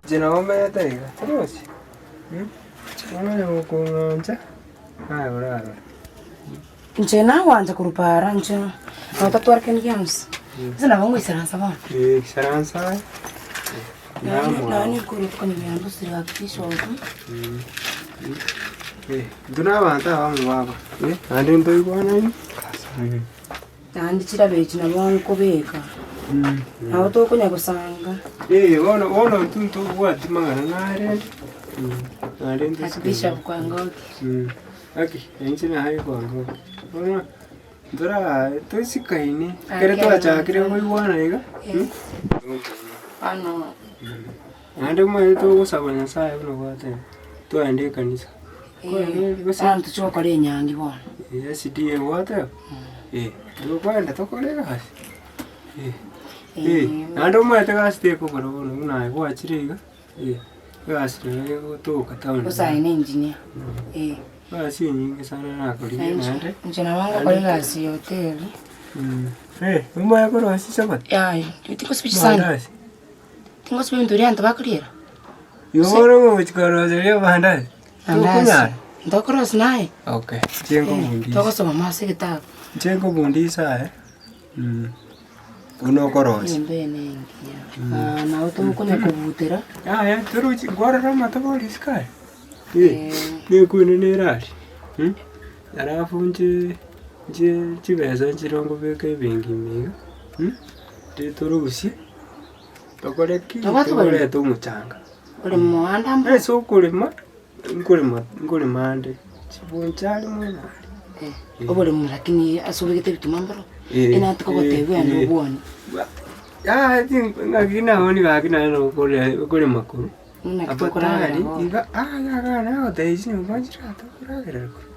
Inche nabo mberete iga, torochi? Bono onye gokong'ancha, naye orarore. Inche nagwancha korwa paara inche nabo tatwara kende gionsi, gose nabo ngoisaransa bono. Eh, isaransa aye, Nonye nonye korwa tokonyora gose hakikisha obo. Intwe na abanto abamo baba, naende ntoigwanaine. Naende chiraba echi nabo nkobeka, nabo tokonya gosanga. Eh, bono bono intwe ntobwati mang'ana narende, naende intwe Archbishop Kwangoki. Gaki, inche naye Kwangoki. Bono ntoraa tosikaine, ekero twachakire koigwana iga, Bono naende omanyete togosaba Nyasaye buna gwateba, twaenda ekanisa. Bono tochia gokora enyangi bono. SDA gwateba? Eh, tokoenda tokore egasi? Eh, eh, naende omanyete egasi tekobora bono buna aye gwachire iga, eh, egasi nabo egotoka town. Gose aye ne engineer, eh. Egasi enyinge sana nakorire naende. Inche nabo ngokora egasi ya hoteli. Eh, omanye korosia chichabati? Yaya, tingosiba chisani. Mandazi? Tingosiba ebinto biria abanto bakoriera. Igo bono ogochia koroseria amandazi? Tokonyara? Ntokorosia naye. Okay, inche nkobundisa. Togosoma ase egetabu. Inche nkobundisa aye, buna okorosia. Enyomba eye nengiya, nabo tokonya kobutera. Yaya torochi nkwarora amatobori isiko aya? Eh, nekwene nere aria, alafu inche inche chibesa nchire nkobeka ebenki ime iga, ritorusie. Tokore ki? Tobwate oboremo? Torete omochanga. Oboremo ande amo. Ase okorema, nkorema nkorema ande, chibonchari mono aria. Eh, oboremo lakini ase obegete ebituma mboro, Eh, ena tokogotebia eh, ogende eh. obwoni. Yaya ti ng'aki naoni gaki naye nokore okorema korwa. Naki tokoragera Abatari bono. iga aya iga nagotebia chinyomba nchire aa tokoragerera korwa.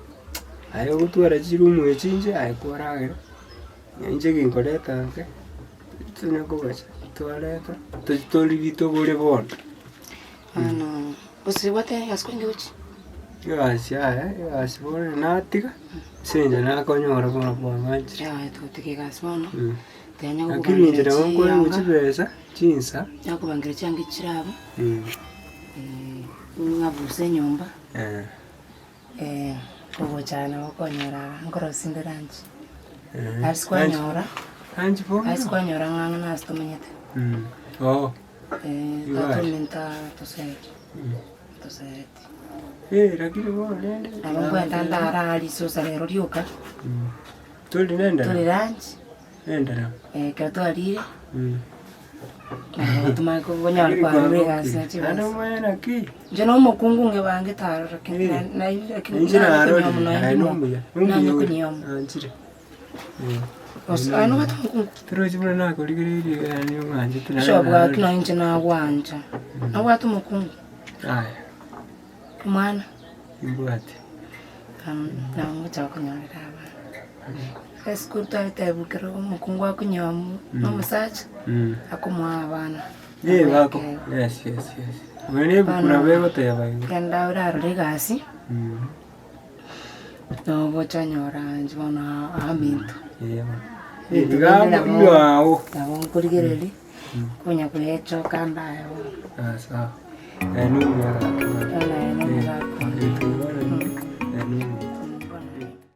Aye ogotwara chiroom echi inche aye kwaragera, inche ginkoreta nka. Tonya kobacha twareta tochi torigie tobore bono. Bono gose gwateba egasi kwenge gochia? Egasi yaya, egasi bono natiga, ase eng'encho nakonyora bono kwang'anchire. Yaya togotiga egasi bono, tiga Lakini inche nyakobangera nabo nkoegwa chianga, chibesa, chinsa. nyakobangera chianga echi chire abwo, ng'abuse enyomba, Ogochaya nabo okonyora nkorosia inde lunch. Ase kwanyora, Lunch bono? ase kwanyora ng'a ng'a nase tomenyete. Oo. Tata ominto atosereti, atosereti. Eh, lakini bono rende. Nabo nkoenda ndare risosa rero rioka. Tori nendara? Tori lunch. Nendara. Ekero twarire, nabo tomanye konyora kwarure egasi na chibesa. Naende omanye naki? Inche na omokungu ngebangete aroro lakini Eh. na- lakini Inche nanye narorire, konyuoma aye naende mo- nomuya, nomuya nanye ore, konyuoma. nanchire. Gose aye nobwate omokungu? Torochi buna nakorigereirie yaani ong'anchete naende Bishop gaki narorire. naye inche nagwancha, nobwate omokungu? Aya. Omwana? Nimbwate. Nabo ngocha konyorera abana. Esukuru twatebiwa ekero omokungu akonyioma na omosacha, akomoa abana. Eh, bako. Yes, yes, yes. Oyo ne ebuku nabo egoteba igo. Genda orarore egasi, nogocha onyora inche bono aminto. Eh, bono. Ebinto Iga binde nabo mwago. nabo nkorigereria, konya goechoka ndaye bono. Ah, sawa. Aye nomuya gaki bono. Bono aye nomogaka one. Eh, bono.